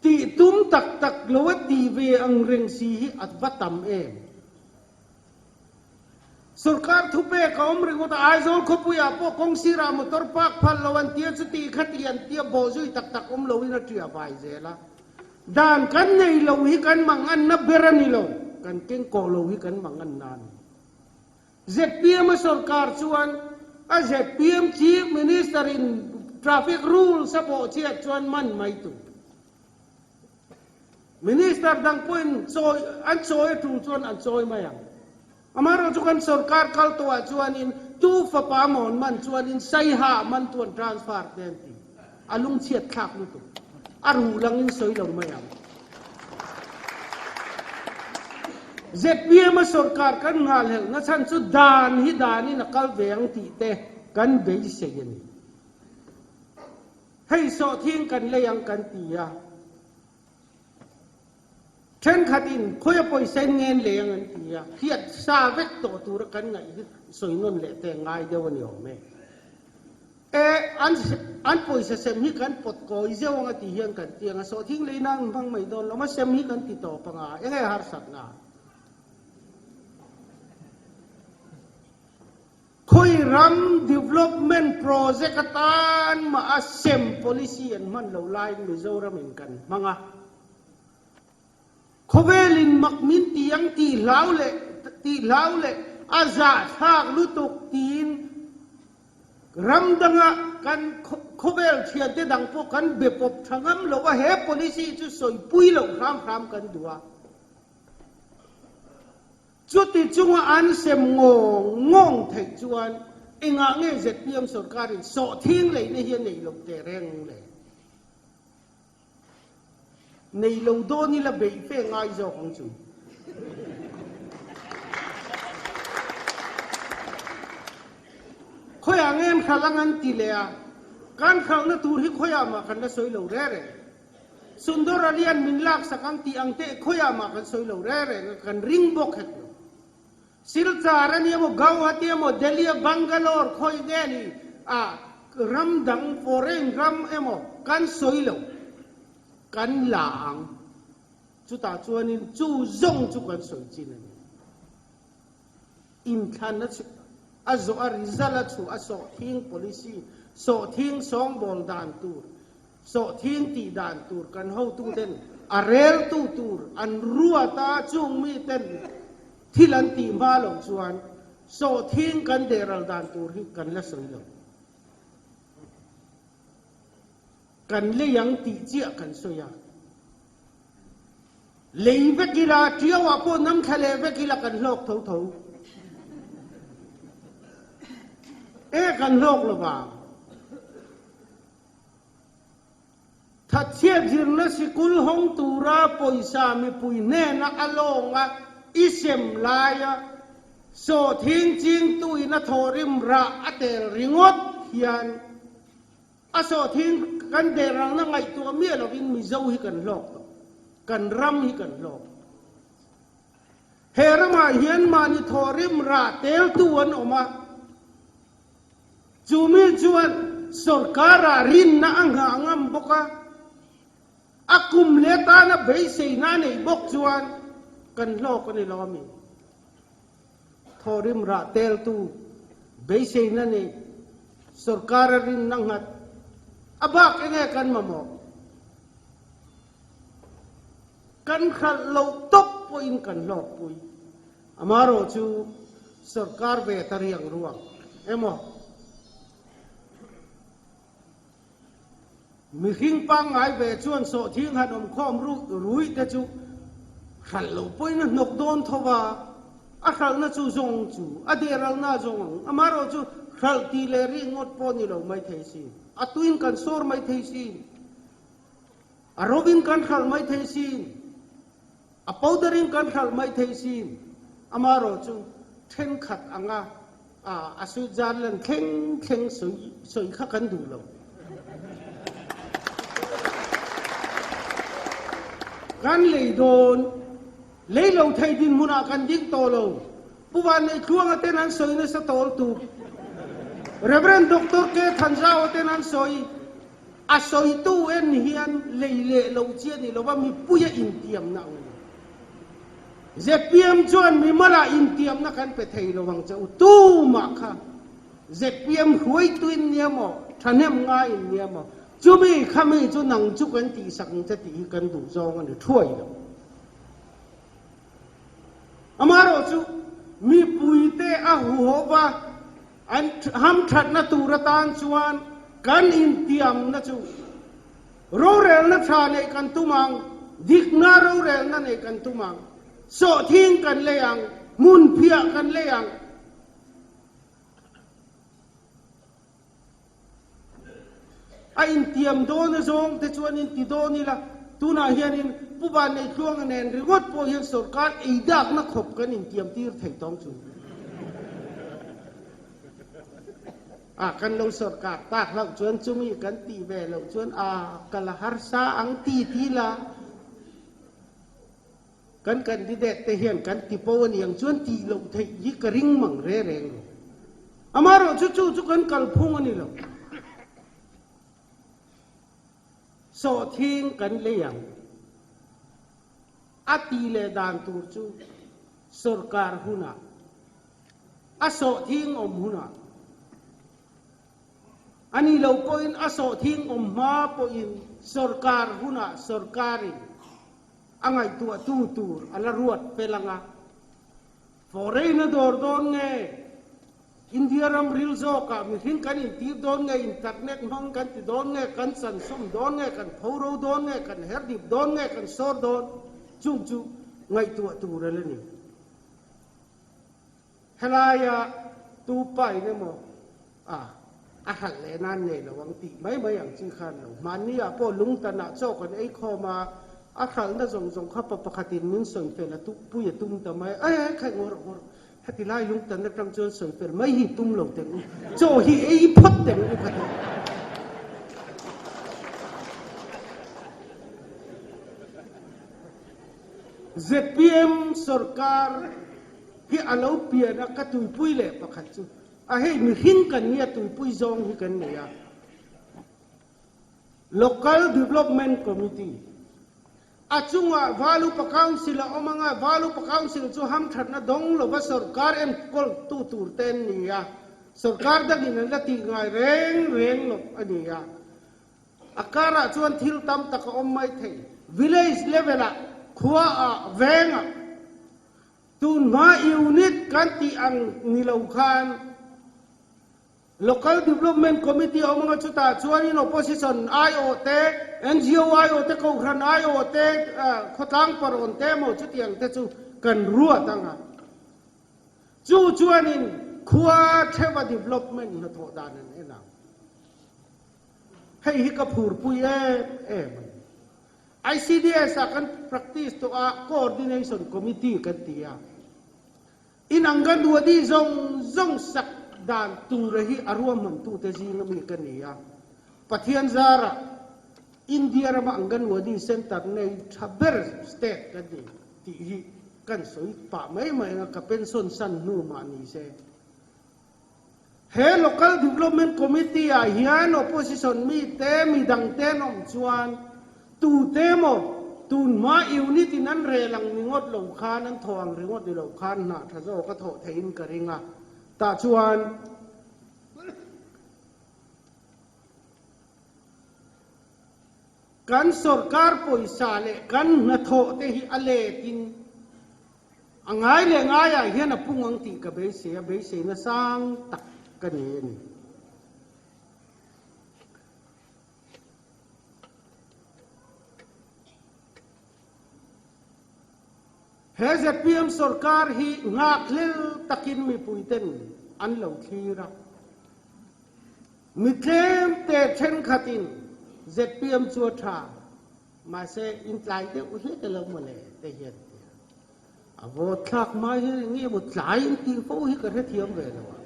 tih tum tak tak lo a tih ve ang reng si hi a va tam em? Sorkar thupek a awm ringawt a, Aizawl khawpuiah pawh kawng sirah motor park phal lo an tia, chuti kha ti an tia, bawhzui tak tak awm loin a ṭia vai zel a. Dan kan nei lo hi kan manganna ber a ni lo. Kan kengkawh lo hi kan mang an na a ni. Zpm a sorkar chuan a zpm Chief Minister in traffic rules a bawhchhiat chuan man mai tur. Minister dang pawhin chawi an chawi a tul chuan an chawi mai ang. Amaherawhchu kan sorkar kal tawhah chuanin tu fapa mawn man chuanin Saiha man tu an transfer te an ti. A lungchhiat thlak lutuk. A ruh langin sawi lo mai ang. Zpm a sorkar kan nghalhelh na chhan chu dan hi danin a kal ve ang tih te kan beisei a ni. Hei sawhthing kan lei ang kan ti a. Thenkhatin khawia pawisa in ngen lei ang an ti a, hriat sa vek tawh tura kan ngaih hi sawi nawn leh te ngai deuh a ni awm e. E, an an pawisa sem hi kan pawt kawi zeuh ang a ti hian kan ti ang a, sawhthing lei nan hmang mai dawn lo, a sem hi kan ti tawp ang a, enge harsatna? Khawi ram development project atan mah a sem policy an hman lo laiin Mizoram in kan hmang a. Khawvel in mak min ti ang tih hlau leh tih hlau leh a zahthlak lutuk tiin ram danga kan khawvel thiante dang pawh kan be pawp tha ngam lo a, he policy chu sawipui loh hram hram kan duh a. Chuti chunga an sem ngawng ngawng theih chuan engah nge zpm sorkarin sawhthing leihna hi a neih loh teh reng le? Nei lo dawn ila beih fe ngai zawk ang chu. Khawiah nge an hralh ang an ti leh a, kan hralhna tur hi khawiah mah kan la sawi lo reng reng. Sundar Alian min laksak ang tih ang teh khawiah mah kan sawi lo reng reng a, kan ring bawk hek lo. Silchar a nia maw, Gauhati emaw, Delhi a Bangalore khawi nge ni a ram dang foreign ram emaw kan sawi lo, kan la ang. Chutah chuanin chu zawng chu kan sawi chin a ni. Inthlan a a zawh a result a chhuah a sawhthing policy, sawhthing sawngbawl dan tur, sawhthing tih dan tur kan hotu ten a reltu tur an ruat a, chung mi ten thil an tih hma loh chuan sawhthing kan dehral dan tur hi kan la sawi lo. Kan lei ang tih chiah kan sawi a. Lei vek ila, ṭiauah pawh nam thla leh vek ila kan hlawk tho tho. E kan hlawk lo vang. Thatchhiat zirna sikul hawng tura pawisa mipui hnena a lawnga i sem laia sawhthing chingtuin a thawhrim rah a tel ringawt hian A sawhthing kan dehralna ngaihtuah miah lovin Mizo hi kan hlawk tawh. Kan ram hi kan hlawk. He ramah hian mahni thawhrim rah teltu an awm a, chu mi chuan sorkarah rinna a nghah ngam bawk a, a kum leh tana beiseina a neih bawk chuan kan hlawk a ni lo ami? Thawhrim rah teltu beiseina nei sorkar a rinna nghat a bak enge kan mamawh? Kan hralh loh tawp pawhin kan hlawkpui. Amaherawh chu sorkar ve ta riang ruang emaw? Mihring pangngai ve chuan sawhthing han awm khawm ruih te chu hralh loh pawhin a hnawk dawn tho va, a hralhna chu zawng chu a dehralna zawng ang. Amaherawh chu hralh tih leh rik ngawt pawh ni lo mai thei si, a tuin kan sawr mai thei si, a rovin kan hralh mai thei si, a powder in kan hralh mai thei si. Amaherawh chu thenkhat anga A Switzerland thleng thleng sawi kha kan duh lo. Kan lei dawn, lei lo thei dinhmunah kan ding tawh lo. Pu Vanneihthluanga ten an sawi nasa tawl tuk. Rev. Doctor K. Thanzau ten an sawi. A sawitu en hian lei leh lo chi a ni lo va, mipuia intiamna ang a ni. Zpm chuan mimal-ah intiamna kan pe thei lo ang che u, tumah kha zpm hruaitu in nia maw, thahnem ngai in nia maw, chumi khami chu nang chu kan tihsak ang che tih hi kan duh zawng a ni thuai lo. Amaherawhchu, mipuite a huhova an hamthatna tur atan chuan kan intiamna chu rorelna tha neih kan tum ang, dikna rorelna neih kan tum ang, sawhthing kan lei ang, hmunphiah kan lei ang. A intiam dawn a zawng te chuan in ti dawn ila, tunah hianin Pu Vanneitluanga nen ringawt pawh hian sorkar ei dakna khawp kan intiam tir thei tawng chu. A kan lo sorkar tak hlauh chuan chumi kan tih ve loh chuan a kal a harsa ang ti ti la. Kan candidate te hian kan ti po a ni ang chuan tih loh theih hi ka ring mang re reng lo. Amaherawh chu chu chu kan kalphung a ni lo. Sawhthing kan lei ang. A ti leh dan tur chu sorkar hunah, a sawhthing awm hunah, A ni lo pawhin a sawhthing awm hma pawhin sorkar hunah sorkarin a ngaihtuahtu tur a la ruat fel ang a. Foreign a dawr dawn nge? India ram ril zawkah mihring kan intir dawn nge? Internet hmang kan ti dawn nge? Kan chansum dawn nge? Kan phoro dawn nge? Kan herdip dawn nge? Kan sawr dawn? Chung chu ngaihtuah tur a la ni. Helaia tu pain emaw a a hralh leh nan nei lo ang tih mai mai ang chi khan lo. Hmanni ah pawh lungtan ah chaw kan ei khawm a, a hralhna zawng zawng kha pa pakhatin min sawi fel a tuk pui a tum ta mai a, e khaih ngawr ngawr heti lai lungtan atang chuan sawi fel mai hi tum lo teng u, chaw hi ei phawt teng u ka ti. Zpm sorkar hi a lo pian a, ka tuipui leh pakhat chu a hei mihring kan nia tuipui zawng hi kan nei a, Local Development Committee a chungah Valupa Council a awm anga Valupa Council chu hamthatna dawng lova sorkar enkawl tu tur te an ni a, sorkar dangin an la tih ngai reng reng loh a ni a. A karah chuan thil tam tak a awm mai thei. Village level ah, khua ah, veng ah Tunhma unit kan tih ang ni lo khan Local Development Committee a awm anga chutah chuanin opposition aiawh te, NGO aiawh te, kohhran aiawh te, khawtlang parawn te emaw chutiang te chu kan ruat anga. Chu chuanin khua theuha development hnathawh dan an en ang. Hei hi ka phurpui em em a ni. ICDS ah kan practice tawh a, Coordination Committee kan ti a. In Anganwadi zawng zawng sak dan tura hi a ruahmantute zinga mi ka ni a. Pathian zarah India rama Anganwadi Centre nei tha ber state kan ni tih hi kan sawi pah mai mai ang a, ka pension san hnu mah ni se. He Local Development Committee ah hian opposition mite midang te an awm chuan tute emaw tunhma unit in an rel ang ringawt lo khan an thawh ang ringawt ni lo khan hna tha zawk a thawh theihin ka ring a. Tah chuan kan sorkar pawisa leh kan hnathawh te hi a let in A ngai leh ngaiah hian a pung ang tih ka beisei a, beiseina sang tak ka nei a ni. He zpm sorkar hi nghakhlel takin mipuiten an lo thlir a. Mi tlemte thenkhatin zpm chu a tha. Mahse, in tlai deuh hlek elo mawle te hian ti a. A vawt thlak hma hian eng nge maw tlai in tih fo hi ka hrethiam ve lo a.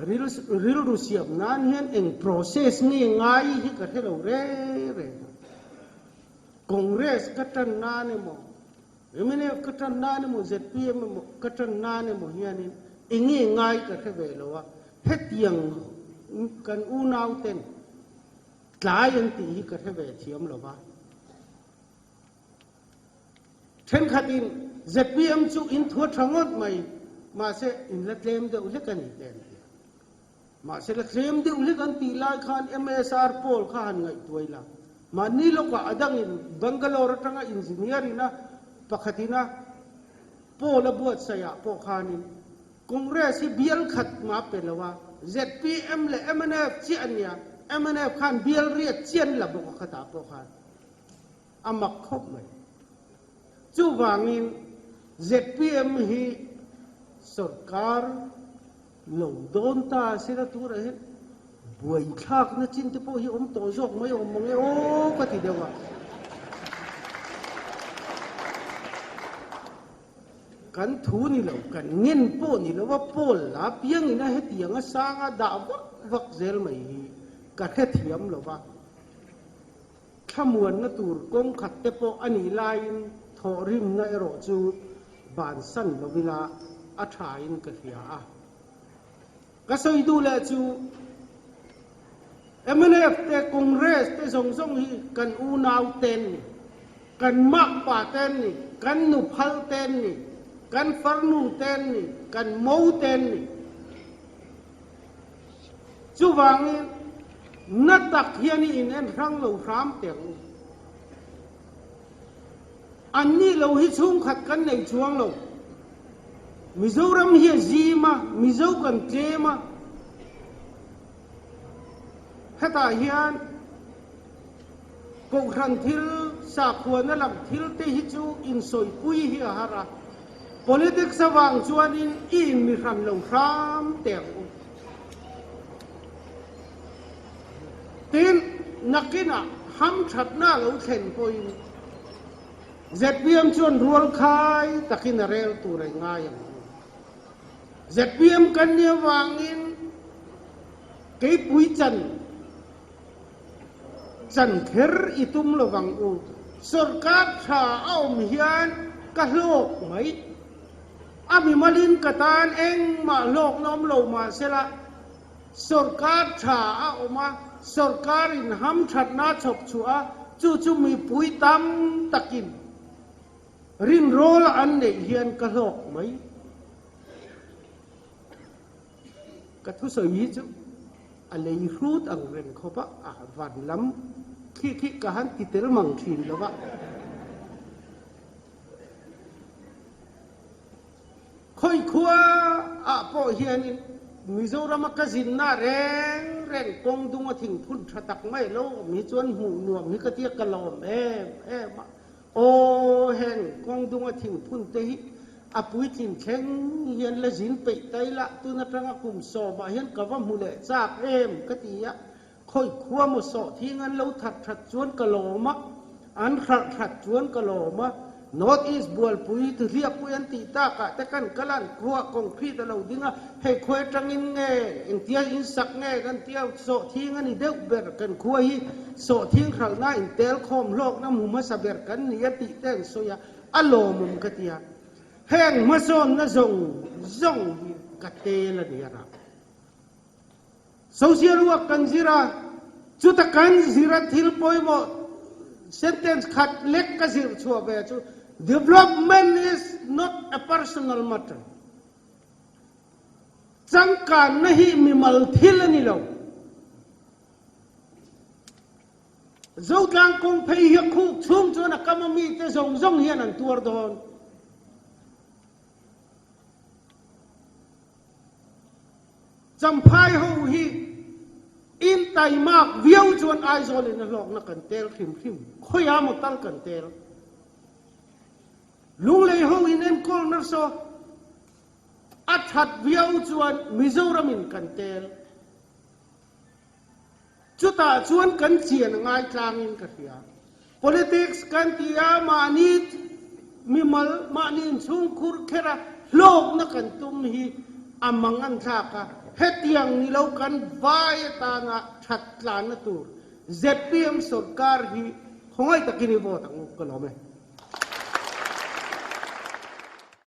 Ril rilru siam nan hian eng process nge ngai hi ka hre lo reng reng a. Congress ka tan nan emaw, mnf ka tan nan emaw, zpm emaw ka tan nan emaw hianin eng nge ngai ka hre ve lo a. Hetiang kan unau ten Tlai an tih hi ka hre ve thiam lo va. Thenkhatin zpm chu in thua tha ngawt mai, mahse in la tlem deuh hlek a ni te an ti a. Mahse la tlem deuh hlek an tih lai khan MSR pawl kha han ngaihtuai la. Mahni lawkah a dangin Bangalore atanga engineer in a pakhatin a. Poll a buatsaih ah pawh khanin Congress hi bial khat mah pe lo a, zpm leh mnf chiah an nia, mnf khan bial riat chian la bawk a khatah pawh khan a mak khawp mai. Chuvangin zpm hi sorkar lo dawn ta a sela turah hian buaithlakna chin te pawh hi awm tawh zawk mai awm mang e aw ka ti deuh a. Kan thu ni lo, kan ngen pawh ni lo a Paul la piangin a hetiang a sanga dah vak vak zel mai hi ka hrethiam lo va. Thlamuanna tur kawng khat te pawh a nih laiin thawhrimna erawh chu bansan lo ila a thain ka hria a. Ka sawi duh leh chu mnf te Congress te zawng zawng hi kan unau ten ni, kan makpa ten ni, kan nuphal ten ni, kan farnu ten ni, kan mo ten ni. Chuvangin na tak hian i in en hrang lo hram teh ang u. Anni lo hi chhungkhat kan nei chuang lo. Mizoram hi a zim a, Mizo kan tlem a. Hetah hian Kohhran thil, sakhuana lam thil te hi chu insawipui hi a har a. Politics avang chuanin i inmihran lo hram teh ang u. Tin, nakinah hamthatna a lo thlen pawhin zpm chuan rualkhai takin a rel tur a ngai ang. Zpm kan nih avangin keipui chan chan kher i tum lovang u. Sorkar tha a awm hian ka hlawk mai. A mimalin ka tan engmah hlawkna awm lo mahsela Sorkar tha a awm a, sorkarin hamthatna a chhawp chhuah a, chu chu mipui tam takin rinrawl an neih hian ka hlawk mai. Ka thusawi hi chu a lei hrut ang reng khawp a, a van lam khi khi ka han ti tel mang thin lo va. Khawi khua ah pawh hianin Mizoram a ka zinna reng reng kawng dung a thing phun tha tak mai lo awm hi chuan hmuh nuam hi ka tia ka lawm em em a. Aw heng kawng dung a thing phun te hi a puitlin thleng hian la zin peih tai lah tun atanga kum sawmah hian ka va hmu leh chak em ka ti a. Khawi khua maw sawh thing an lo that that chuan ka lawm a, an hralh that chuan ka lawm a. North East bualpui Thuhliakpui an tih takah te kan kal a, an khuaah concrete a lo ding a, hei khawi atangin nge, engtia in sak nge kan tia, sawh thing a ni deuh ber, kan khua hi sawh thing hralhna in tel khawm hlawkna hmu hmasa ber kan ni a tih te an sawi a, a lawmawm ka ti a. Heng hmasawnna zawng zawng hi ka tel a ni a rah. Social work kan zir a, chuta kan zir a thil pawimawh sentence khat lek ka zir chhuah ve chu Development is not a personal matter. Changkanna hi mimal thil a ni lo. Zotlang kawng phei hi a khuk chhung chuan a kam a mite zawng zawng hian an tuar dawn. Champhai ho hi in taimak viau chuan Aizawl in a hlawkna kan tel hrim hrim, khawiah maw tal kan tel. Lunglei ho in enkawl nasa a that viau chuan Mizoram in kan tel. Chutah chuan kan chian a ngai tlangin ka hria. Politics kan ti a, mahni mimal, mahni inchhungkhur kher a hlawkna kan tum hi a mang an thlak a, hetiang ni lo kan vai atana that tlanna tur zpm sorkar hi khawngaih takin i vote ang u ka lawm e.